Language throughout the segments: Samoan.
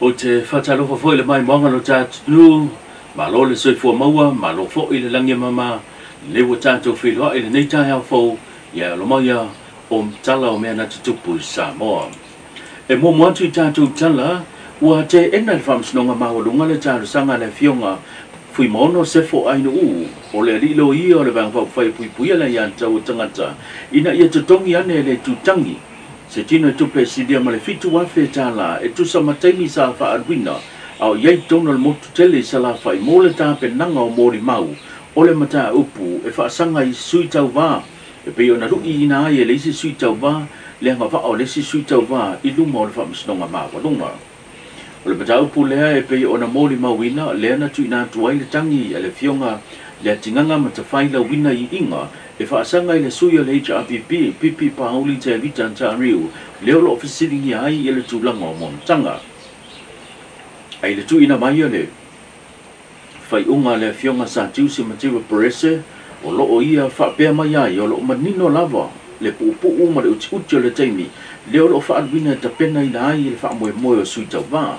Ou te faatalofa foi i le maimoaga o lo tatou atunuu, malo le soifua maua, malo foi le lagi e mama, lea ua tatou feiloai i lenei taeao fou, ia e alo o tala o mea na tutupu i Samoa. E muamua atu i tatou tala, ua teena e le Faamasinoga Maualuga le talosaga a le Afioga Fuimaono Sefo Ainuu o le alii loia o le Vaega Faaupufai e Puipuia le Aiatatau a Tagata ina ia totogi ane e le Tutagi se tino e tupe e silia ma le $7,000 e tusa ma taimi sa faaaluina a o i ai totonu o le motu tele i Salafai mo le tapenaga o molimau o le mataupu e faasaga i sui tauvā e pei ona lu'iina ai e le isi sui tauvā le agavaa o le isi sui tauvā i luma o le Faamasinoga Maualuga. O le mataupu lea e pei ona molimauina lea na tuuina atu ai le tagi a le Afioga Leatigaga Matafailauina Iiga e faasaga i le sui o le HRPP Pipi Pauli Tevita Tariu lea o loo fesiligia ai i le tulaga o monotaga. Ai le tuuina mai o le faaiuga a le Afioga Satiusi Mativa Perese o loo ia faapea mai ai o loo manino lava le puupuu ma le utiuti o le taimi lea o loo faaluina e tapenaina ai le faamoemoe o sui tauvā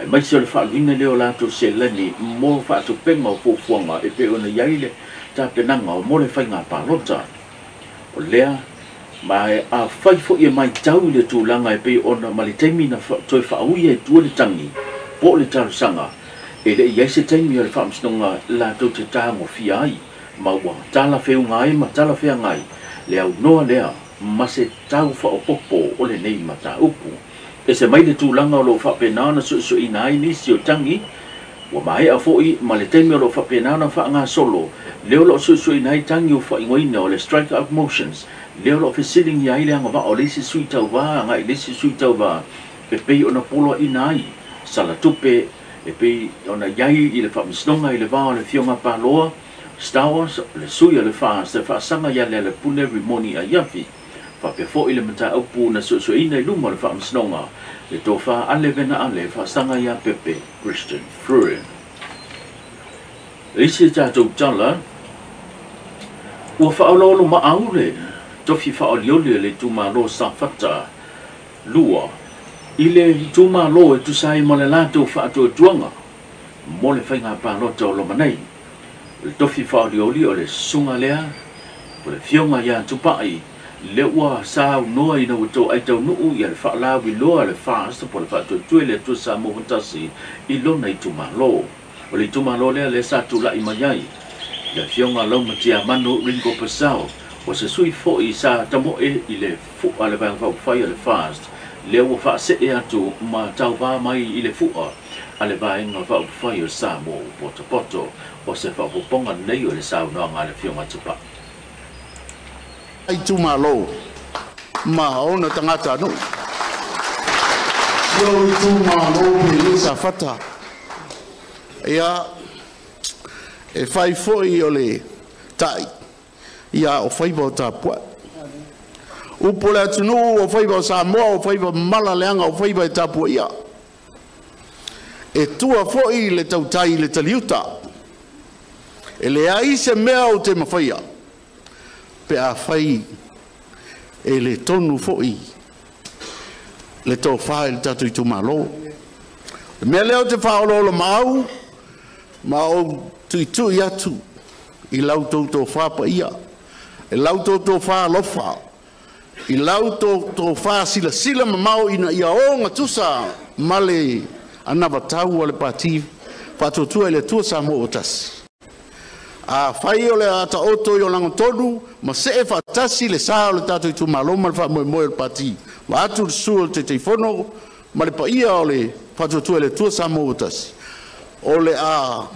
aemaise o le faaluina lea o latou seleni mo faatupega o fuafuaga e pei ona i ai le tapenaga o mo le faiga palota. O lea ma afai foi e matau i le tulaga e pei ona ma le taimi na toe faauia i tua le tagi po o le talosaga e le i ai se taimi o le Faamasinoga latou te tagofia ai ma ua talafeuga ai ma talafeagai le aunoa lea ma se tau faaopoopo o lenei mataupu. E se mai le tulaga o loo faapena ona suesueina ai nisi o tagi ua maea foi ma le taimi o loo faapena ona faagasolo lea o loo suesueina ai tagi o faaigoaina o le strike out motions lea o loo fesiligia ai le agavaa o le isi sui tauvā agai le isi sui tauvā e pei ona poloaiina ai salatupe e pei ona i ai i le Faamasinoga i le va o le Afioga Paloa Stowers le sui o le FAST e faasaga ia Lealepune Rimoni Aiafi. Faapea foi le mataupu na suesueina i luma o le Faamasinoga le tofa Ale Vena Ale faasaga ia Pepe Christian Fruen. Le isi tatou tala, ua faaoloolomaau le tofi faaolioli o le itumalo Safata 2 i le itumalo e tusa ai ma le latou faatuatuaga mo le faiga palota o loma nei. O le tofi faaolioli o le susuga lea o le Afioga ia Tupai lea ua saunoa ina ua toai taunuu ia le faalauiloa le FAST po o le Faatuatua i le Atua Samoa Ua i lona itumalo. O le itumalo lea lea sa tulai mai ai le Afioga Laumatiamanu Ringo Pasau o se sui foi sa tamoe i le fua le Vaega Faaupufai o le FAST lea ua faasee atu ma tauvā mai i le fua a le Vaega Faaupufai o Samoa ua potopoto. O se faaopoopoga nei o le saunoaga a le Afioga Tupai. Itumalo ma ona tagata nuu. Si ou itumalo pele Safata. Ia, e fai foi o le tai, ia o faiva o tapuai. Upu le atunuu o faiva o Samoa o faiva mala leaga o faiva e tapuaia. E tua foi le tautai i le taliuta. E leai se mea o te mafaia pe afai e le tonu foi le tofa i le tatou itumalo. Le mea lea o te faaoloolomaau ma ou tuitui atu i lau tou tofa paia, e lau tou tofa alofa, i lau tou tofa silasila mamao ina ia ogatusa ma le anavatau a le Pati Faatuatua i le Atua Samoa ua tasi. Afai o le a taoto i o lagatonu ma see faatasi le sa o le tatou itumalo ma le faamoemoe o le Pati, vaeatu le susu o le Taitaifono ma le paia o le Faatuatua i le Atua Samoa ua tasi, o le a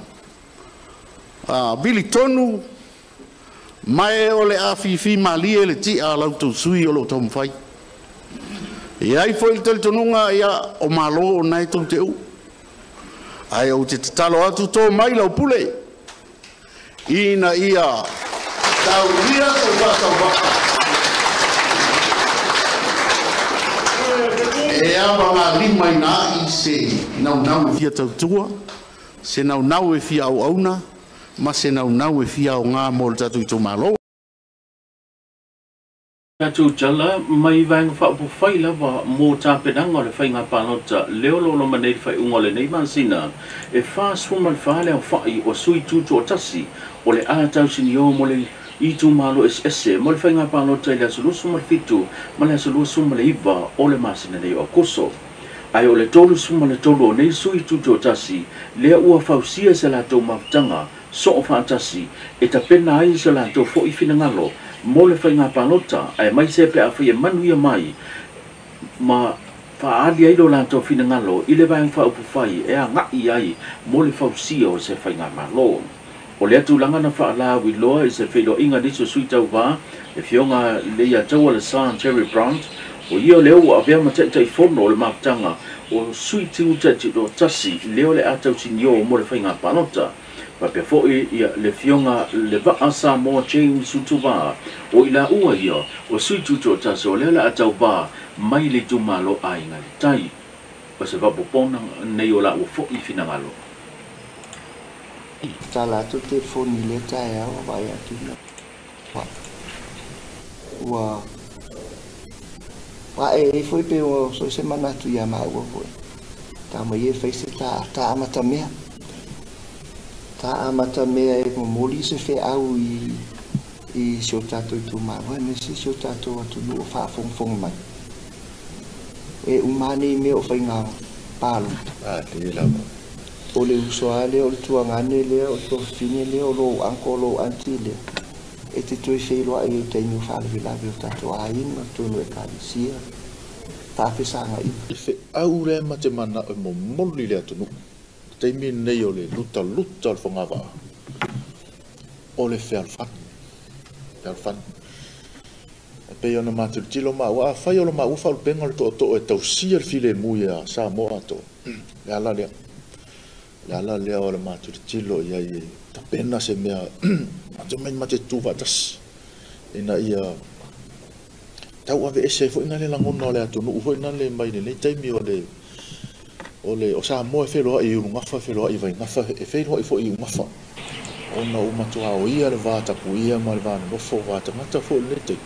vili tonu ma o le a fifi malie le ti'a a la outou sui o loo taumafai. E i ai foi le talitonuga ia o malo o nae tou te uu. Ae ou te tatalo atu to mai lau pule ina ia taulia sou faatauvaa e avagalimaina ai se naunau e fia tautua, se naunau e fia auauna, ma se naunau e fia aogā mo le tatou itumalo. Tatou tala mai vaega faaupufai lava mo tapenaga o le faiga palota lea o lo o loma nei le faaiuga o lenei masina e 44 le aofa'i o sui tutoatasi o le a tausinio mo le itumalo eseese mo le faiga palota i le aso 27 ma le aso 29 o le masina nei o Aokuso. Ae o le 33 o nei sui tutoatasi lea ua fausia se latou mafutaga soo faatasi e tapena ai se latou fo'i finagalo mo le faiga palota aemaise pe afai e manuia mai ma faaali ai lo latou finagalo i le vaega faaupufai e aga'i ai mo le fausia o se faigamalo. O lea tulaga na faalauiloa i se feiloaiga nisi o sui tauvā le Afioga Leiataualesa Terry Brandt, o ia lea ua avea ma taitaifono o le mafutaga o sui tutoatasi lea o le a tausinio mo le faiga palota. Faapea foi ia le Afioga le Vaa Samoa James Utuvā, o i laua ia o sui tutoatasi o lea o le a tauvā mai le itumalo Aiga i le Tai. O se faaopoopoga nei o laua foi finagalo. Tala atu telefoni i lea taeao vaai atu ua ae ai foi pe ua so se manatu ia maua foi. Tā mai e fai se tā amata mea. Tā amata mea e momoli se feau i si o tātou itumalo, aemaise si o tātou atunuu o faafogafoga mai. E uma nei mea o faiga palota. O le uso a lea, o le tuagane lea, o le tuafafine lea, o lou uncle, o lou auntie lea. E te toe feiloai ai i taimi o faalavelave o tātou aiga, totonu o ekalesia, faafesagaina. Le feau lea ma te manao e momoli i le atunuu, le taimi lenei o le lutaluta o le fogavaa, o le fealofani, fealofani. E pei ona matilotilo maua, afai o le maua faalupega o le tootoo e tausia le filemu ia Samoa atoa, le ala lea. Le ala lea o le matilotilo i ai e tapena se mea, matou mai ma te tutu faatasi, ina ia tau aveese ai foi na le lagona o le atunuu foi na le mai lenei taimi o le o Samoa e feloai i Ulugafa, e feloai i Vaigafa, e feloai foi i Ugafa. Ona ua matua oia le va tapuia ma le va nonofo, va tagata foi lenei taimi.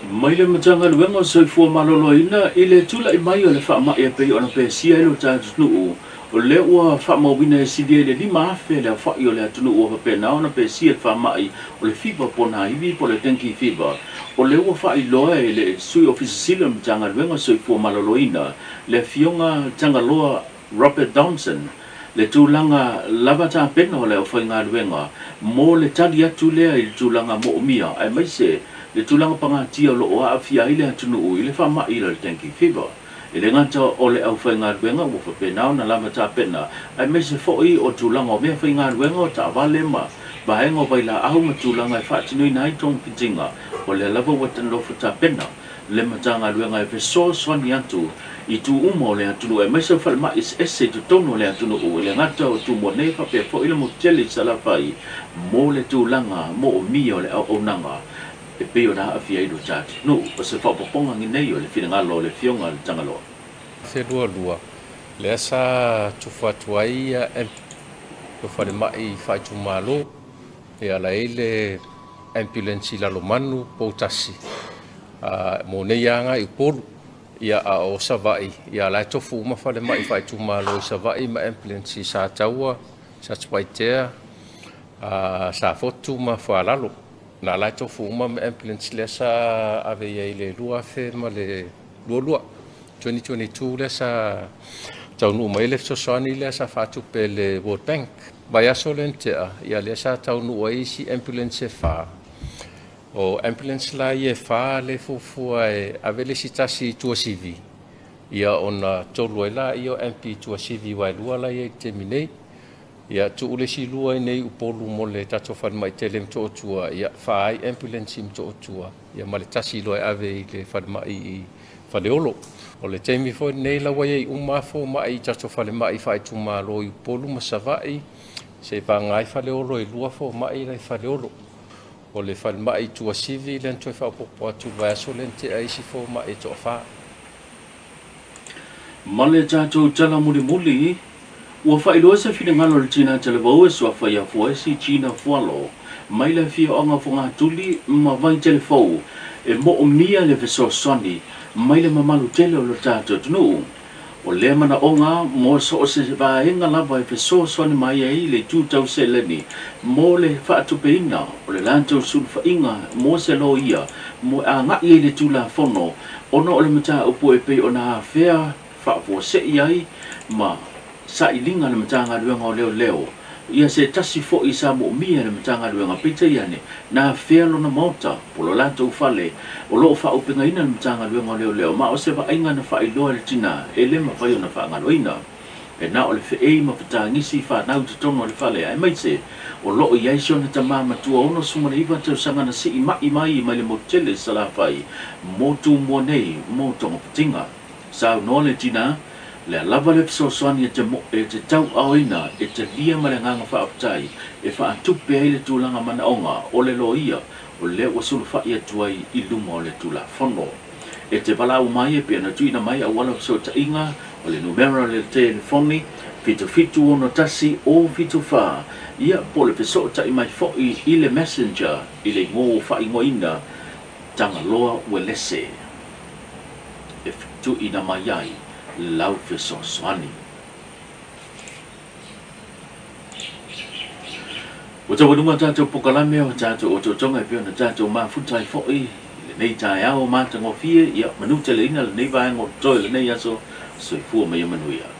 Mai le Matagaluega o Soifua Maloloina i le tula'i mai o le faama'i e pei ona pesia ai lo tatou o lea ua faamauina e silia i le 5,000 le aofa'i o le atunuu ua faapena ona pesia le faama'i o le fiva ponaivi po o le dengue fever. O lea ua faailoa e le sui ofisa sili o le Matagaluega o Soifua Maloloina le Afioga Tagaloa Robert Thompson le tulaga lava tapena o le aufaigaluega mo le tali atu lea i le tulaga moomia aemaise le tulaga pagatia o loo aafia ai le atunuu i le faama'i o le dengue fever. E le gata o le aufaigaluega ua faapena ona lava tapena aemaise foi o tulaga o mea faigaluega o taavale ma vaega o vailaau ma tulaga e faatinoina ai togafitiga. O lea lava ua nofo tapena le Matagaluega e fesoasoani atu i tu uma o le atunuu aemaise o falemai eseese i totonu o le atunuu e le gata o Tumua nei faapea foi le motu tele i Salafai mo le tulaga moomia o le auaunaga e pei ona aafia ai lo tatou. O se faaopoopoga nei o le finagalo o le Afioga le Tagaloa. Felualua lea sa tufu atu ai o falemai faaitumalo e ala ai le ambulance i Lalomanu Poutasi mo nei aga i Upolu ia a o Savaii ia la e tofu uma falemai faaitumalo i Savaii ma ambulance i Sataua, Satupaitea, Safotu ma Fualalo. Na la e tofu uma ma ambulance lea sa ave i ai le 2022 2022 lea sa taunuu mai le fesoasoani lea sa faatupe le World Bank. Vaiaso le ntea, ia lea sa taunuu ai isi ambulance e 4. O ambulance la ia e 4 le fuafua e ave le isi tasi i Tuasivi, ia ona tolu ai la ia o MP Tuasivi wailua la ia i te taimi nei. Ia tuu le isi lua i nei Upolu mo le tatou falemai tele Motootua, ia 4 ai ambulance i Motootua, ia ma le tasi loa e ave i le falemai i Faleolo. O le taimi foi nei la ua iai uma fomai i tatou falemai faaitumalo i Upolu ma Savaii, se vaga ai Faleolo e 2 fomai la i Faleolo. O le falemai i Tuasivi le na toe faaopoopo atu i le vaiaso le na tea isi fomai e toafa. Ma le tatou tala mulimuli Ua faailoa se finagalo o le tinā talavou e suafa ia Fuaisi Gina Fualo mai le afioaga o Fogatuli ma Vaitelefou e moomia le fesoasoani mai le mamalu tele o le tatou atunuu. O lea manaoga mo so o se vaega lava e fesoasoani mai ai le itu tau seleni mo le faatupeina o le latou sulufaiga mo se loia mo e agai ai le Tulafono ona o le mataupu e pei ona afea faafuasei ai ma sailiga le Matagaluega o Leoleo. Ia se tasi foi sa moomia e le Matagaluega, peitai ane na afea lona maota po o lo latou fale o loo faaupegaina le Matagaluega o Leoleo, ma o se vaaiga na faailoa e le tinā e le mafai ona faagaloina. E na o le feei ma fetagisi fanau i totonu o le fale, aemaise o loo i ai si ona tamā matua 69 tausaga na sii mai mai mai le motu tele i Salafai mo Tumua nei mo togafitiga. Saunoa le tinā, le a lava le fesoasoani e te e te tauaaoina e talia ma le agaga faafetai e faatupe ai le tulaga manaoga o le loia o lea ua sulufai atu ai i luma o le Tulafono. E te valaau mai e pei ona tuuina mai auala o fesootaiga o le numera o le telefoni 7761 074, ia po o le fesootai mai foi i le messenger i le igoa ua faaigoaina Tagaloa Uelese e tuuina mai ai lau fesoasoani. Ua taualuga tatou pokalame o tatou otootoga e pei ona tatou mafuta ai foi i lenei taeao matagofie. Ia manuteleina lenei vaega o totoe o lenei aso. Soifua ma ia manuia.